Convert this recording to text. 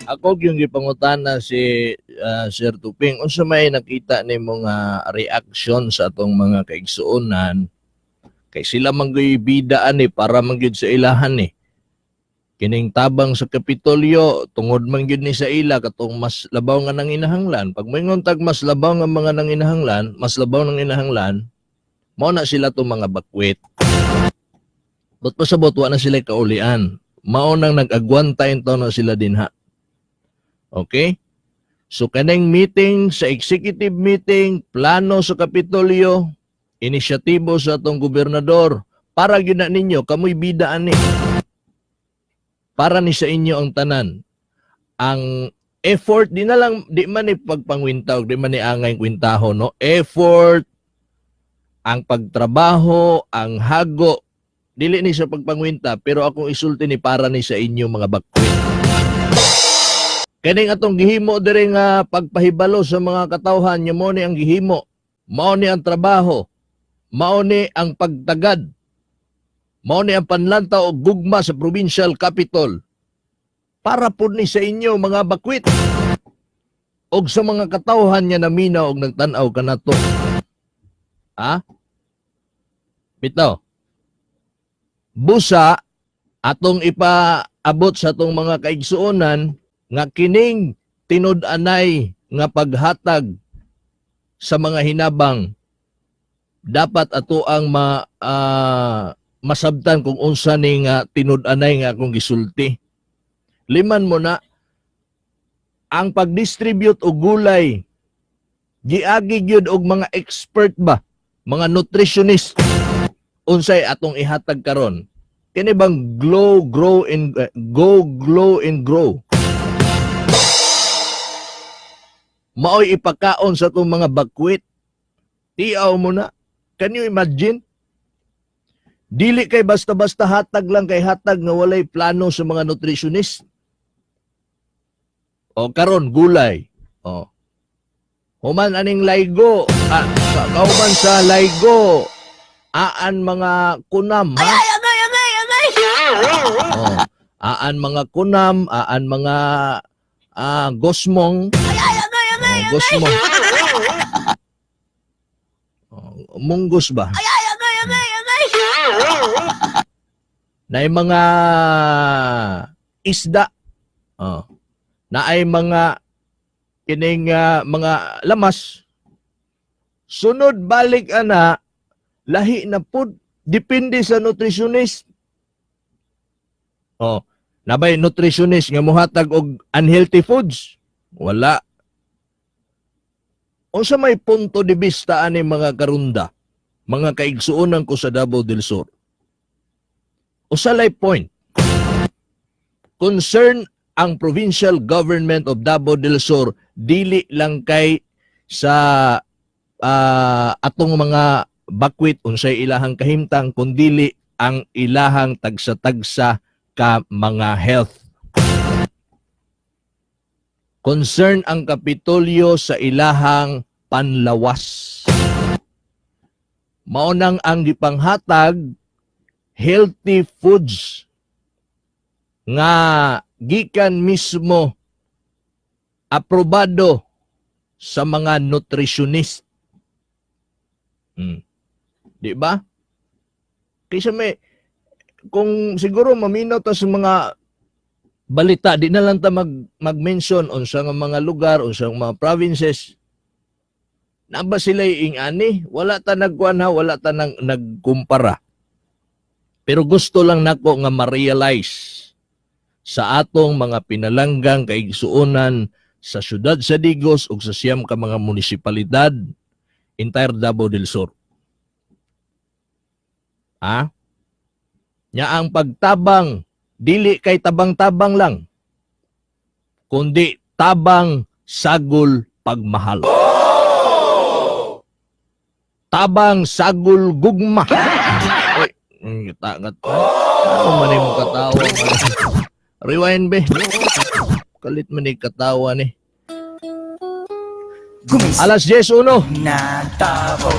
Ako yung gipangutana si Sir Tuping, unsa may nakita nimo nga reaction sa atong mga kaigsuonan kay sila man gyud bida ani, para man gyud sa ilahan ni kining tabang sa Kapitolyo, tungod man gyud ni sa ila katong mas labaw nga nanginahanglan. Pag moingon tag mas labaw nga mga nanginahanglan, mas labaw nang inahanglan, mao na sila tong mga bakwit. But pasabot, wa na sila kaulian. Mao nang nag-agwanta intaw na sila dinha. Okay? So kaning meeting sa executive meeting, plano sa Kapitolyo, inisyatibo sa atong gobernador, para gyud na ninyo, kamoy bida ani. Para ni sa inyo ang tanan. Ang effort di na lang, di man ni pagpangwintaw, di man ni angay kwintaho, no? Effort, ang pagtrabaho, ang hago, dili ni sa pagpangwinta, pero akong isulti ni para ni sa inyo, mga bakwit. Kaning atong gihimo diri nga pagpahibalo sa mga katawhan nya, mo ni ang gihimo. Mao ni ang trabaho. Mao ni ang pagtagad. Mao ni ang panlantaw og gugma sa provincial capital. Para pud ni sa inyo, mga bakwit. Og sa mga katawhan nga naminaw og nagtan-aw kanato. Ha? Bitaw. Busa atong ipaabot sa atong mga kaigsuonan nga kining tinud-anay nga paghatag sa mga hinabang, dapat ato ang masabtan kung unsa ni nga tinud-anay nga akong gisulti. Liman mo na ang pag-distribute og gulay, giagi gyud og mga expert ba, mga nutritionist, unsay atong ihatag karon. Kini bang glow grow and go glow and grow, maoy ipakaon sa atong mga bakwit. Tiaw mo na. Can you imagine? Dili kay basta-basta hatag lang kay hatag nga walay plano sa mga nutritionist. O karon gulay. O. Human aning laygo, kauban sa laygo, aan mga kunam, ha? Ay, agay, agay, agay! O, aan mga kunam, aan mga gosmong. Ay, agay, agay! Oh, gosmong. Oh, munggos ba? Ay, agay, agay, agay! Na mga isda. Oh. Na ay mga kining mga lamas. Sunod balik ana, lahi na pud, depende sa nutritionist. Oh, nabay nutritionist nga mohatag og unhealthy foods? Wala. Unsa may punto de vista ani, mga karunda, mga kaigsuonan ko sa Davao del Sur? Usa lay point. Concern ang provincial government of Davao del Sur dili lang kay sa atong mga bakwit, unsay ilahang kahimtang, kundili ang ilahang tagsa-tagsa ka mga health. Concern ang Kapitolyo sa ilahang panlawas. Mao nang ang gipanghatag, healthy foods nga gikan mismo aprobado sa mga nutritionist. Di ba? Kaysa may kung siguro maminaw ta sa mga balita, di na lang ta mag-mention unsa nga mga lugar, unsa nga mga provinces. Na ba sila ing ani? Wala ta nagkuan ha, wala ta nang nagkumpara. Pero gusto lang nako nga ma-realize sa atong mga pinalanggang kaigsuonan sa syudad sa Digos ug sa 9 ka mga munisipalidad, entire Davao del Sur. Ha? Nya ang pagtabang dili kay tabang-tabang lang, kundi tabang sagol pagmahal. Tabang sagol gugma. Uy, tagat. Ano man mo katawa? Rewind be. Kalit man ni katawa ni. Gumising Alas 10:01. na Davao.